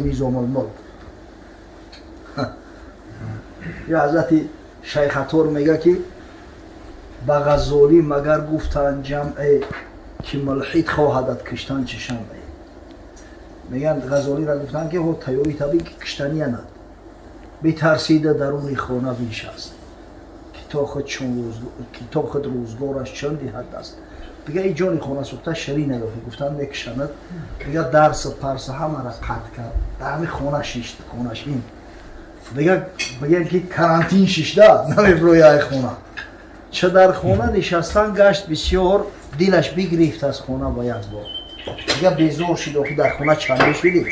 Низомулмулк. Ё ҳазрати Шайх Аттор мега, ки ба Ғаззолӣ магар гуфтанд ҷамъе, ки мулҳид хоҳадат киштан чи шамъе. Мегӯянд, Ғазолиро гуфтанд, ки ҳо, тайёрӣ табӣ, ки киштаниянад. Битарсида даруни хона биншаст, китоб худ рӯзгораш чун диҳад даст. Дига и ҷони хона сӯхта ширӣ наёфт. Гуфтанд, мекушанад. Дига дарсу парса ҳамаро қатъ кард, дар ҳами хона шишт, хонашин. Дига бигем, ки карантин шишта, намеброи ай хона. Ча дар хона нишастан гашт бисёр, дилаш бигирифт аз хона ба як бор. Дига безор шид, охи дар хона чанде шидӣ?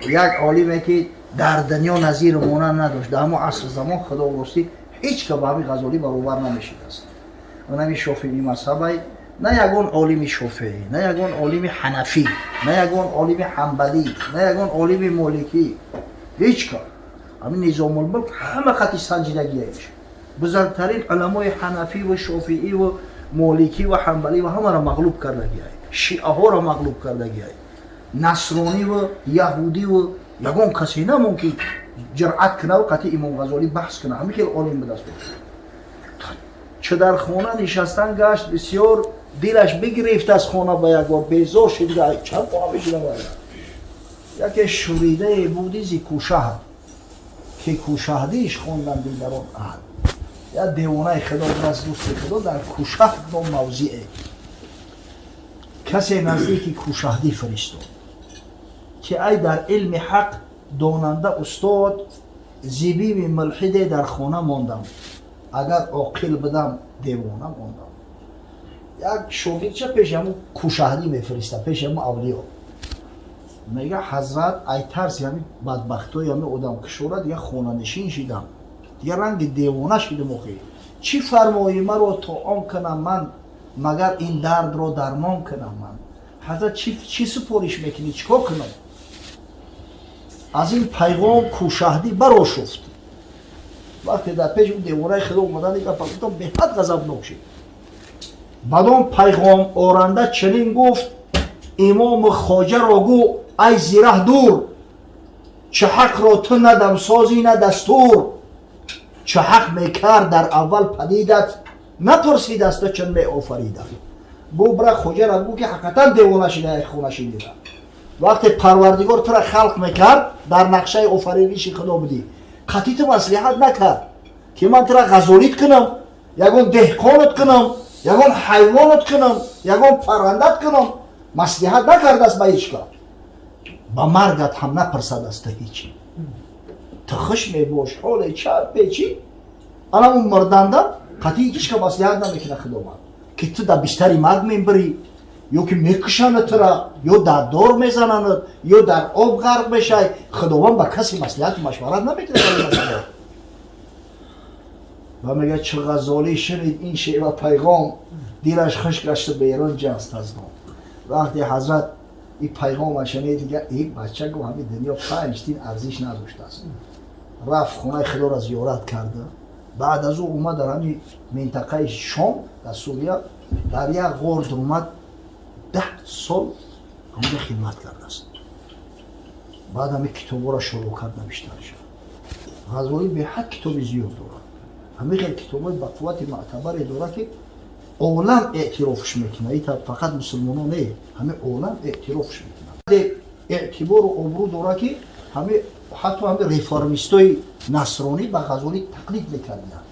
Як олиме, ки дар дунё назиру монанд надошт дар ҳамон аср замон, худо ростӣ, ҳеҷ ка ба ҳамин Ғазолӣ баробар намешидааст. Ҳами шофиӣ мазҳабай, на ягон олими шофеӣ, на ягон олими ҳанафӣ, на ягон олими ҳамбалӣ, на ягон олими моликӣ, ҳеҷ ка. Ҳамин Низомулмулк ҳама хати санҷидагиаш, бузургтарин уламои ҳанафӣ ва шофиӣ ва моликӣ ва ҳамбалӣ ва ҳамаро мағлуб кардагиай, шиаҳоро мағлуб кардагиай, насронӣ ва яҳудӣ ва ягон касе намон, ки ҷуръат кунаву қатъи Имом Ғазолӣ баҳс куна. Ҳамин хел олим будаст. Ча дар хона нишастан гашт бисёр, дилаш бигирифт аз хона ба як бор, безор шид, чанд хона мешидам. Яке шуридае буди зи кӯшаҳр, ки кӯшаҳдиш хонданд дигарон аҳл. Як девонаи худо будаст, дӯсти худо, дар Кӯшаҳд ном мавзиъе. Касе наздики Кӯшаҳдӣ фиристод, ки ай дар илми ҳақ донанда устод, зибиби мулҳиде дар хона мондам, агар оқил будам, девона мондам. Як шогирдча пеши ҳамун Кӯшаҳдӣ мефириста, пеши ҳамун авлиё. Мега: «Ҳазрат, ай тарси ҳами бадбахтои ҳами одам кишора, дига хонанишин шидам, дига ранги девона шидам. Охи чӣ фармоӣ маро, то он кунам ман, магар ин дардро дармон кунам ман? Ҳазрат, чӣ супориш мекунӣ, чӣ кор кунам?» Аз ин пайғом Кӯшаҳдӣ барошуфт. Вақте дар пеши девонаи худо омадан, гапа гуфтам, беҳад ғазабнок шид. Бадон пайғом оранда чунин гуфт: «Имому хоҷаро гӯ, ай зираҳ дур, чӣ ҳақро ту на дамсозӣ, на дастур. Чӣ ҳақ мекард дар аввал падидат, напурсид аз ту, чун меофаридат». Гӯ, бира, хоҷара гӯ, ки ҳақиқатан девона шида, хона шидида. Вақте Парвардигор тура халқ мекард, дар нақшаи офариниши худо будӣ, қатъи ту маслиҳат накард, ки ман тура ғазолит кунам, ягон деҳқонат кунам, ягон ҳайвонат кунам, ягон паррандат кунам. Маслиҳат накардааст ба ҳеҷ кар. Ба маргат ҳам напурсад аз ту ҳеҷ. Ту хуш мебош, ҳоле ча печи ана он мурданда қатъи ҳеҷ ка маслиҳат намекунад Худованд, ки ту дар бистари марг мебирӣ, ё ки мекушанд тура, ё дар дор мезананд, ё дар об ғарқ мешавӣ. Худованд ба касе маслиҳату машварат намекунад. Ва мега, чӣ Ғазолӣ шунид ин шева пайғом, дилаш хуш гашту берун ҷаст аз дом. Вақте ҳазрат и пайғома шунид, дига и бача гу, ҳами дунё 5 тин арзиш надоштааст. Рафт, хонаи худоро зиёрат карда. Баъд аз ӯ омад, дар ҳами минтақаи Шом, дар Сурия, дар як ғор дурумад, 10 сол ҳамҷа хидмат кардааст. Баъд ҳами китобҳоро шурӯъ кард навиштанша. Ғазолӣ беҳад китоби зиёд дорад. Ҳамин хел китобҳои ба қуввати мӯътабаре дорад, ки олам эътирофш мекунад. Ита фақат мусулмонон не, ҳамин олам эътирофш мекунад. Эътибору обрӯ дорад, ки ҳами ҳатто ҳами реформистои насронӣ ба Ғазолӣ тақлид мекардианд.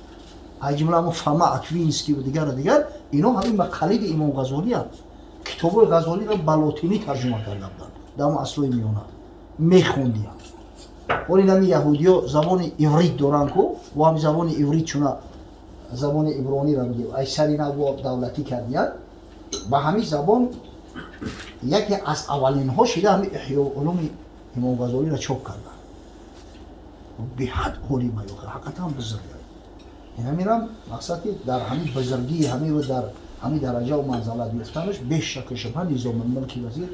Аз ҷумла ҳамо Фома Аквинский ва дигару дигар, ино ҳамин мақалиди Имом Ғазолианд. Китобҳои Ғазолиро ба лотинӣ тарҷума карда буданд, дар ҳамон асрҳои миёна мехондианд. Ҳол ин ҳами яҳудиё забони иврит доранд ку, бо ҳами забони иврит, чуна забони иброниро бигем, ай сари нав бо давлатӣ кардиянд, ба ҳамин забон яке аз аввалинҳо шида ҳами Эҳё улуми Имом Ғазолиро чоп карданд. Беҳад олима, ҳақиқатан бузург. Ин ҳаминам мақсад, ки дар ҳамин бузургии ҳамин дар ҳамин дараҷаву манзалат ёфтанаш, бешаку шубҳа, Низомулмулки вазир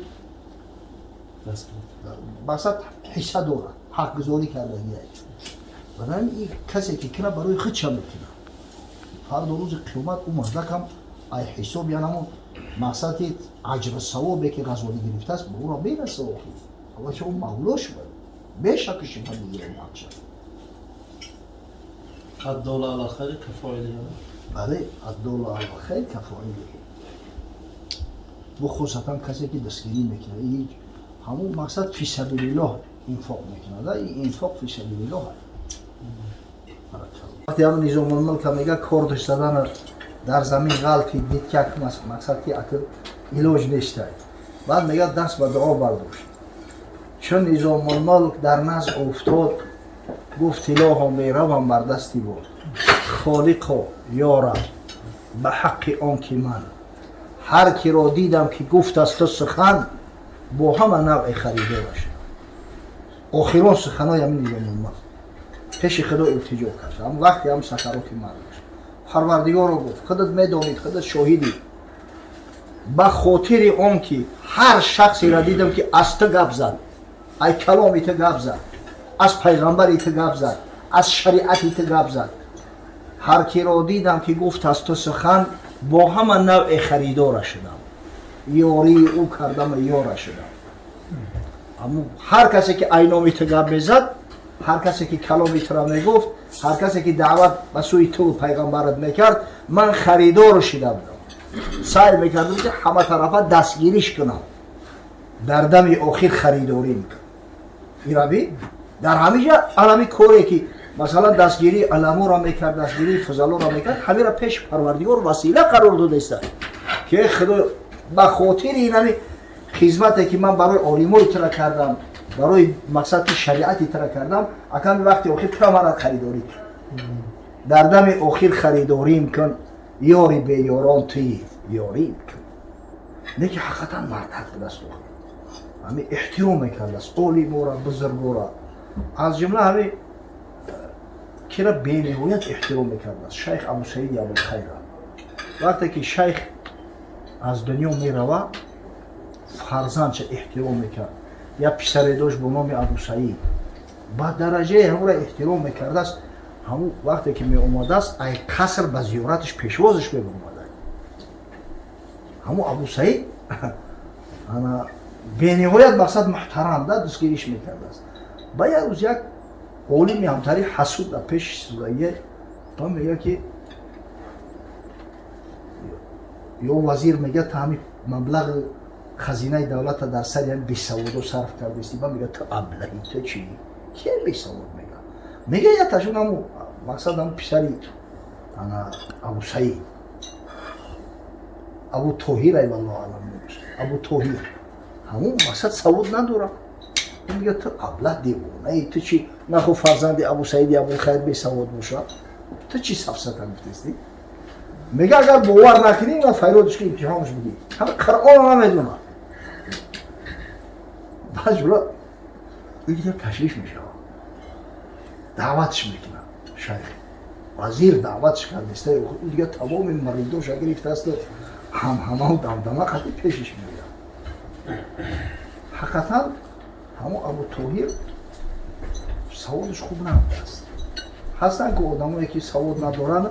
мақсад ҳисса дорад, ҳақгузорӣ кардагия. Барои ин касе ки кина, барои худша мекунад. Фардо рӯзи қиёмат ӯ мардакам ай ҳисоб янамо мақсади аҷру савобе, ки Ғазолӣ гирифтааст, ба ӯро мераса. Охи аввалча ӯ мавло шуд. Бешаку шубҳа бигирем ҳақша. الدال على الخير كفاعله. Бале, الدال على الخير كفاعله. Бухусатан касе ки дастгирӣ мекунад, ҳамун мақсад في سبيل الله инфоқ мекунад, инфоқ في سبيل الله. Вақте ҳам Низомулмулка мега, кордаш задан дар замин ғалти дид, ки як мақсад ки акл илоҷ нестай. Баъд мега, даст ба дуо бардошт. Чун Низомулмулк дар назд уфтод, гуфт: «Илоҳо, меравам бар дасти бод. Холиқо, ёраб, ба ҳаққи он ки ман ҳар киро дидам, ки гуфт аз ту сухан, бо ҳама навъи харидораш». Охирон суханои ҳамин Низомулмулк, пеши Худо илтиҷо кард. Ҳам вақте ҳам сакароти марг дошт. «Парвардигоро, — гуфт, — худат медонид, худат шоҳидӣ. Ба хотири он ки ҳар шахсеро дидам, ки аз ту гап зад, ай каломи ту гап зад, аз пайғамбари ту гап зад, аз шариати ту гап зад, ҳар киро дидам, ки гуфт аз ту сухан, бо ҳама навъе харидора шудам, ёрии ӯ кардама, ёра шудам». Аммо ҳар касе ки айноми ту гап мезад, ҳар касе ки каломи тура мегуфт, ҳар касе ки даъват ба сӯи ту пайғамбарат мекард, ман харидор шуда будам, саъй мекардам, ки ҳама тарафа дастгириш кунам. Дар дами охир харидорӣ мекунам. Ираби дар ҳамиҷа алами коре ки масалан дастгирии аламоро мекард, дастгирии фузалоро мекард, ҳамира пеши Парвардигор васила қарор додаиста, ки Худо, ба хотири инами хизмате ки ман барои олимои тура кардам, барои мақсад ки шариати тура кардам, аками вақти охир тура мара харидорӣ кун. Дар дами охир харидорим кун, ёри беёрон туи, ёрим кун. Не ки ҳақиқатан мардак будааст, ҳами эҳтиром мекардааст олимора, бузургора. Аз ҷумла ҳами кира бениҳоят эҳтиром мекардааст? Шайх Абусаиди Абулхайра. Вақте ки шайх аз дунё мерава, фарзандша эҳтиром мекард. Як писаре дошт бо номи Абусаид. Ба дараҷаи ҳамура эҳтиром мекардааст, ҳамун вақте ки меомадааст, ай қаср ба зиёраташ пешвозаш мебаромада. Ҳамун Абусаид ана бениҳоят мақсад муҳтарам да дастгириш мекардааст. Ба як рӯз як олими ҳамтари ҳасуд дар пеши судагия ба мега, ки ё вазир, мега, та ҳами маблағи хазинаи давлата дар сари ҳами бесаводо сарф кардасти. Ба мега: «Ту аблаҳи, ту чӣ? Ки бесавод?» Мега як ташун ҳаму мақсад ҳаму писари ана Абусаид, Абу Тоҳир, ай валлоҳу алам, Абу Тоҳир, ҳамун мақсад савод надорам. Мега: «Ту аблаҳ, девонаи, ту чӣ? Нахо фарзанди Абусаиди Абулхайр бесавод боша? Ту чӣ сафсата гуфтести?» Мега: «Агар бовар накунӣ, ман файродиш ки имтиҳонш бигӣ, ҳама Қуръон намедонад». Баъд ҷула ӯ ташриф мешавад, даъватш мекунад. Шайх вазир даъватш кардеста, ӯ дига тамоми маридоша гирифтааст, ҳамҳамау дамдама қати пешиш меояд. Ҳақиқатан ҳамон Абу Тоҳир саводаш хуб набудааст. Ҳастанд ки одамое ки савод надоранд,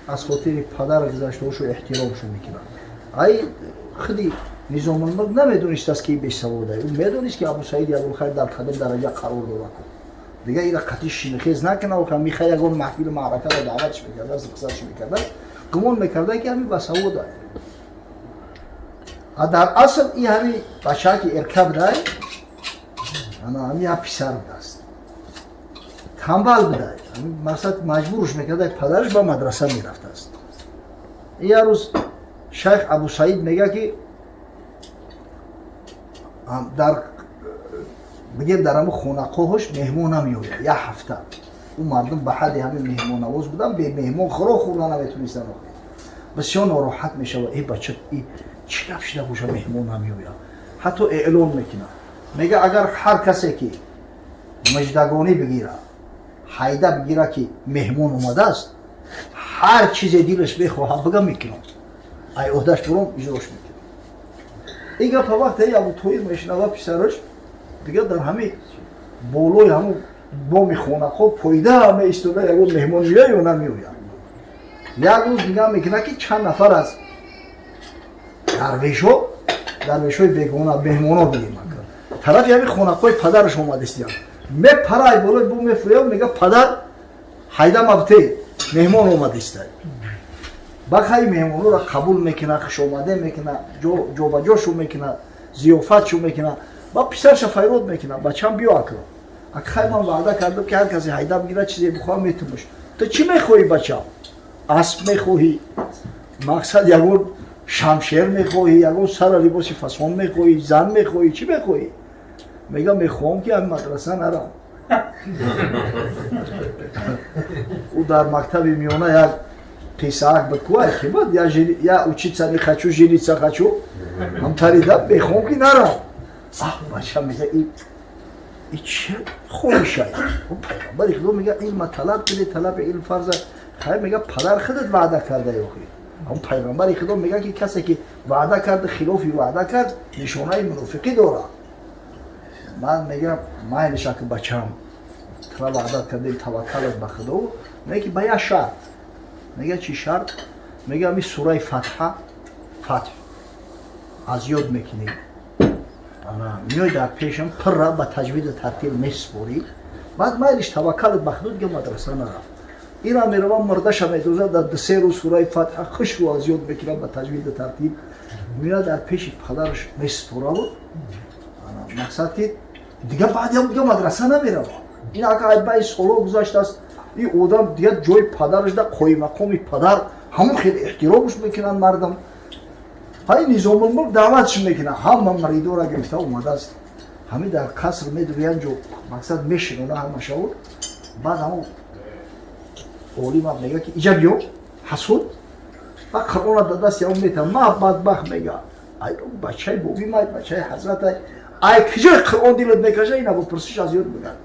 аз хотири падар гузаштаҳошу эҳтиромшо мекунанд. Ай худи Низомулмулк намедонистааст, ки бесавода. Ӯ медонист, ки Абусаиди Абулхайр дар кадом дараҷа қарор дорад. Дига ира қатъи шинихез накунав, ка миха ягон маҳфилу маъракаро даъватш мекардааст, рухсатш мекардааст, гумон мекарда, ки ҳами басавода. А дар асл и ҳами бачаки эрка будай, ана ҳами як писар будааст, тамбал будай. Мақсад маҷбурш мекарда падараш, ба мадраса мерафтааст. Як рӯз шайх Абусаид мега, ки дар бигем дар ҳамн хонақоҳош меҳмон намеояд як ҳафта. Ӯ мардум ба ҳадди ҳамин меҳмоннавоз будан, бемеҳмон хӯрок хӯрда наметонистанд. Бисёр нороҳат мешавад: «Э, бача, чӣ гап шида боша, меҳмон намеояд?» Ҳатто эълон мекунад, мега: «Агар ҳар касе ки муждагонӣ бигирад, ҳайда бигира, ки меҳмон омадааст, ҳар чизе дилаш бехоҳад бига, мекунам, ай ӯҳдаш буром, иҷрош мекунам». Ин гапа вақте Абутоир мешунава, писараш дига дар ҳами болои ҳамун боми хонаҳо пойда меистода, ягон меҳмон меояд ё намеояд. Як рӯз нигоҳ мекунад, ки чанд нафар аз дарвешҳо, дарвешҳои бегона, меҳмоно бигем, тарафи ҳамин хонақҳои падараш омадистиянд. Мепарай болои бум мефуря, мега: «Падар, ҳайда мабте, меҳмон омадистай». Бахай меҳмонро қабул мекуна, хушомаде мекуна, ҷобаҷошу мекуна, зиёфатшу мекуна. Ба писарша файрод мекуна: «Бачам, биё, акро акхай, ман ваъда кардам, ки ҳар касе ҳайда бигира, чизе бихоҳам, метумаш. Ту чӣ мехоҳӣ, бачам? Асп мехоҳӣ, мақсад, ягон шамшер мехоҳӣ, ягон сара либоси фасон мехоҳӣ, зан мехоҳӣ, чӣ мехоҳӣ?» Мега: «Мехоҳам, ки ами мадраса нарам». Ӯ дар мактаби миёна як қиссаак буд ку, ки буд: «Я учиться не хочу, жениться хочу». Ҳамтарида мехоҳам, ки нарам. Аҳ, бача, мега, и чӣ хоҳишай? Пайғамбари Худо мега: «Илма талаб кунед, талаби илм фарза». Хайр, мега, падар, худат ваъда карда охи. Ҳам пайғамбари Худо мега, ки касе ки ваъда карда, хилофи ваъда кард, нишонаи мунофиқӣ дорад. Ман мегӯям: «Майлиша, ки бачам, тра ваъда кардем, таваккалат ба Худо». Мега, ки ба як шарт. Мега: «Чӣ шарт?» Мега: «Ами сураи Фатҳа, Фатҳ аз ёд мекунӣ, миёй дар пешам, пирра ба таҷвиду тартил месупорӣ, баъд майлиш, таваккалат ба Худо, дига мадраса нарафт». Ира мерава, мурдаша медозад, дар 2-3 рӯз сураи Фатҳа хушру аз ёд мекунад ба таҷвиду тартил, меояд, дар пеши падараш месупораву, мақсад, ки дига баъдиам дига мадраса намерава. Ин ака айбаи солҳо гузаштааст, ин одам дига ҷои падараш да қоимақоми падар, ҳамон хеле эҳтиромш мекунанд мардам. Ҳай, Низомулмулк даъватш мекунад, ҳама маридора гирифта омадааст, ҳамин дар қаср медуриян ҷо, мақсад, мешинона ҳамашаву. Баъд ҳамон олимам мега, ки иҷа биё, ҳасуд, ба Қуръона да даст ям мета. Ма бадбахт, мега, ай бачаи боби май, бачаи ҳазратай, ай киҷои Қуръон дилат мекаша? Ина бипурсиш, аз ёд мегар.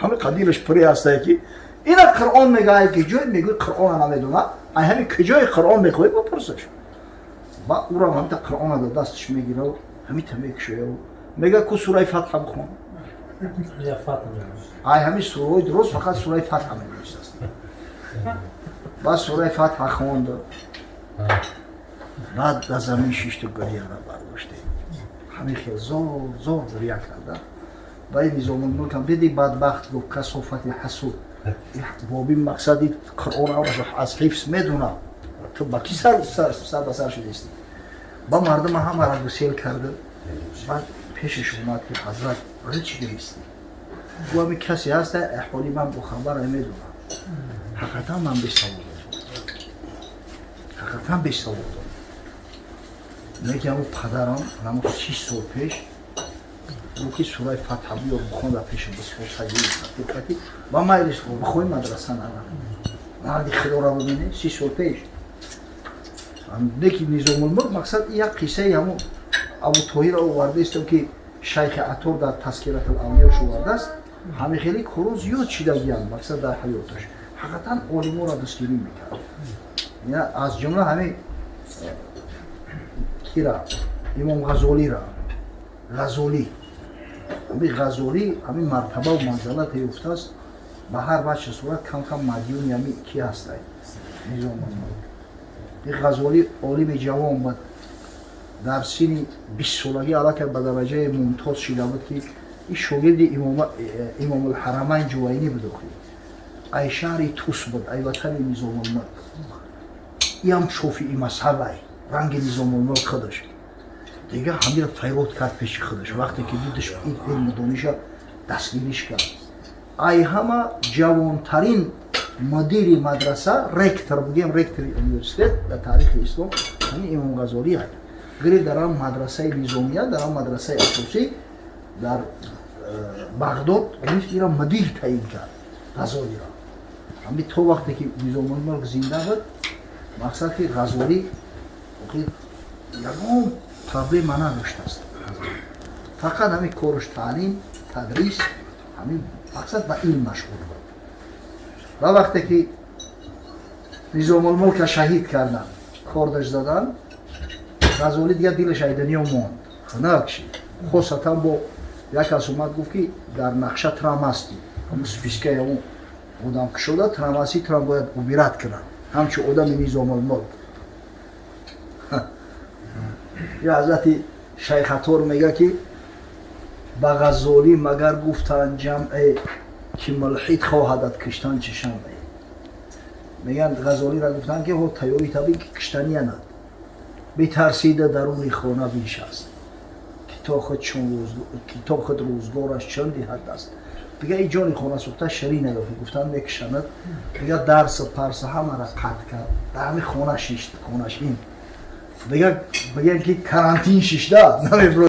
Ҳами қадилаш пуре ҳастае, ки ина Қуръон мега, ай киҷои мегӯи, Қуръона намедона, ай ҳами киҷои Қуръон мехоҳӣ, бипурсиш. Ба урам ҳамита Қуръона да дасташ мегира, ҳамита мекушоя, мега: «Ку, сураи Фатҳа бихон». Ай ҳами сураҳои дуруст фақат сураи Фатҳа медонистааст. Баъд сураи Фатҳа хонд, баъд дар замин шишту гиряра бардоште, ҳамин хел зор зор гиря карда. Ба ин Низомулмулкам диди, бадбахт, гуфт: «Касофати ҳасуд, боби, мақсади, Қуръон аз ҳифз медона, ту ба ки сар ба сар шудистӣ?» Ба мардума ҳамара гусел карда, баъд пешаш омад, ки ҳазрат, барои чӣ гиристӣ? Гу ҳами касе ҳаста, аҳоли ман бохабара медонам, ҳақиқатан ман бесаводам, ҳақиқатан бесаводам. Лекин ҳамун падарам ҳамун 30 сол пеш гуфт, ки сураи Фатҳа биёр, бихон, дар пеши бисфор таҷвид ба майлиш, бихоҳи мадраса нарав. Марди Худоро бибине, 30 сол пеш. Неки Низомулмулк, мақсад, як қиссаи ҳамун Абутоҳира овардаистам, ки Шайхи Атор дар Тазкиратул Авлиёш овардааст. Ҳамин хеле корон зиёд шидагиянд, мақсад, дар ҳаёташ ҳақиқатан олиморо дастгирӣ мекард, аз ҷумла ҳамин кира, Имом Ғазолира. Ғазолӣ, ҳамин Ғазолӣ ҳамин мартабаву манзалате ёфтааст, ба ҳар вачҳи сурат кам кам мадюни ҳамин ки ҳастай, Низомулмулк. Ин Ғазолӣ олими ҷавон буд, дар синни 20-солагӣ аллакай ба дараҷаи мумтоз шида буд, ки ин шогирди Имомулҳарамайн Ҷувайнӣ буд. Охи ай шаҳри Тус буд, ай ватани Низомулмулк. Иам шофиӣ мазҳабай, ранги Низомулмулк худаш. Дига ҳамира файрод кард пеши худаш, вақте ки дидаш ин илму дониша, дастгириш кард. Ай ҳама ҷавонтарин мудири мадраса, ректор бигем, ректори университет дар таърихи ислом ҳамин Имом Ғазолӣ ай. Гирифт, дар ҳам мадрасаи низомия, дар ҳам мадрасаи асосӣ дар Бағдод гирифт, ира мудир таъин кард, Ғазолиро. Ҳами то вақте ки Низомулмулк зинда буд, мақсад, ки Ғазолӣ ягон проблема надоштааст, фақат ҳамин корш таълим, тадрис, ҳамин, мақсад, ба илм машғул буд. Ва вақте ки Низомулмулка шаҳид карданд, кордаш заданд, Ғазолӣ дигар дилаш ай дунё монд, хунак шид. Хосатан бо як кас омад, гуфт, ки дар нақша трам ҳастӣ, ҳамун списка и ҳамун одам кушода, трам ҳастӣ, трам бояд убирать кунанд ҳамчун одами Низомулмулк. Ё ҳазрати Шайхатор мега, ки Ба Ғаззолӣ магар гуфтанд ҷамъе, ки мулҳид хоҳадат киштан чи шамъе. Мегӯянд, Ғазолиро гуфтанд, ки ҳо, тайёрӣ табӣ, ки киштаниянад. Битарсида даруни хона биншаст, китоб худ рӯзгораш чун диҳад аст. Дига и ҷони хона сӯхта ширӣ наёфт. Гуфтанд, мекушанад. Дига дарса парса ҳамара қатъ кард, дар ҳами хона шишт, хонашин. Дига бигӯем, ки карантин шишта намебро.